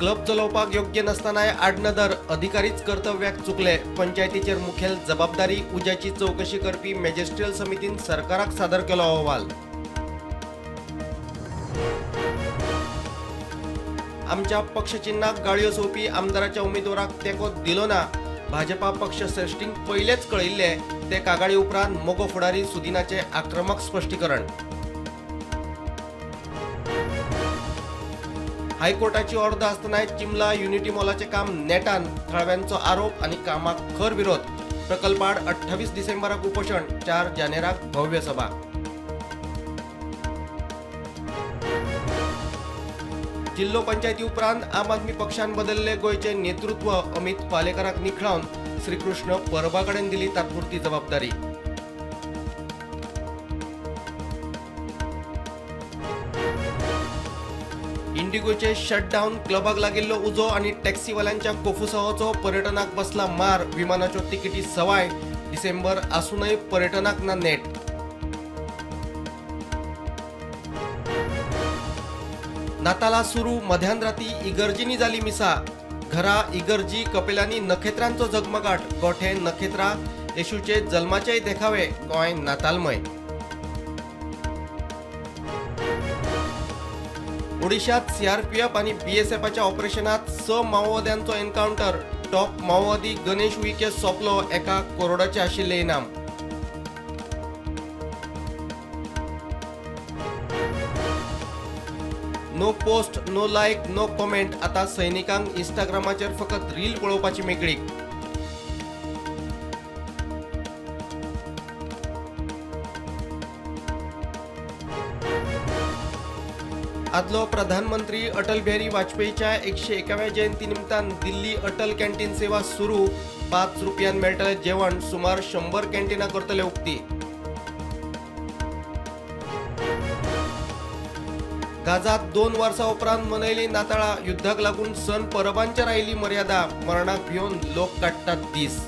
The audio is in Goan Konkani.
क्लब चलोवपाक योग्य नासतनाय आडनदर, अधिकारीच कर्तव्याक चुकले. पंचायतीचेर मुखेल जबाबदारी. उज्याची चवकशी करपी मॅजिस्ट्रियल समितीन सरकाराक सादर केलो अहवाल. आमच्या पक्षचिन्हाक गाळयो सोंपी आमदाराच्या उमेदवाराक तेंको दिलो ना. भाजपा पक्ष श्रेश्ठींक पयलेच कळयिल्ले ते कागाळी उपरांत मगो फुडारी सुदिनाचे आक्रमक स्पश्टीकरण. हायकोर्टाची ऑर्द आसतनाय चिमला युनिटी मॉलाचे काम नेटान, थळाव्यांचो आरोप आनी कामाक खर विरोध. प्रकल्पाआड 28 डिसेंबराक उपोशण, 4 जानेराक भव्य सभा. जिल्लो पंचायती उपरांत आम आदमी पक्षान बदलले गोंयचे नेतृत्व. अमित पालेकाराक निखळावन श्रीकृष्ण परबा कडेन दिली तात्पुरती जबाबदारी. इंडिगोचे शटडावन, क्लबाक लागिल्लो उजो आनी टॅक्सीवाल्यांच्या कोफुसावाचो पर्यटनाक बसला मार. विमानाच्यो तिकेटी सवाय. डिसेंबर आसूनय पर्यटनाक ना नेट. नाताला सुरू. मध्यान राती इगर्जींनी जाली मिसा. घरा, इगर्जी, कपेलांनी नखेत्रांचो झगमगाट. गोठे, नखेत्रां, येशूचे जल्माचेय देखावे. गोंय नातालमय. ओडिशात सीआरपीएफ आणि बीएसएफच्या ऑपरेशनात 6 माओवाद्यांचो एन्काउंटर. टॉप माओवादी गणेश उईके सोंपलो. 1 करोडाचे आशिल्ले इनाम. No post, no like, no comment. आता सैनिकांक इंस्टाग्रामाचेर फकत रील पळोवपाची मेकळीक. आदलो प्रधानमंत्री अटल बिहारी वाजपेयीच्या 101व्या जयंती निमतान दिल्ली अटल कॅन्टीन सेवा सुरू. 5 रुपयान मेळटलें जेवण. सुमार 100 कॅन्टीनां करतले उक्ती. गाझात 2 वर्सां उपरांत मनयली नाताळां. युद्धाक लागून सण परबांचेर आयली मर्यादा. मरणाक भिवन लोक काडटात दीस.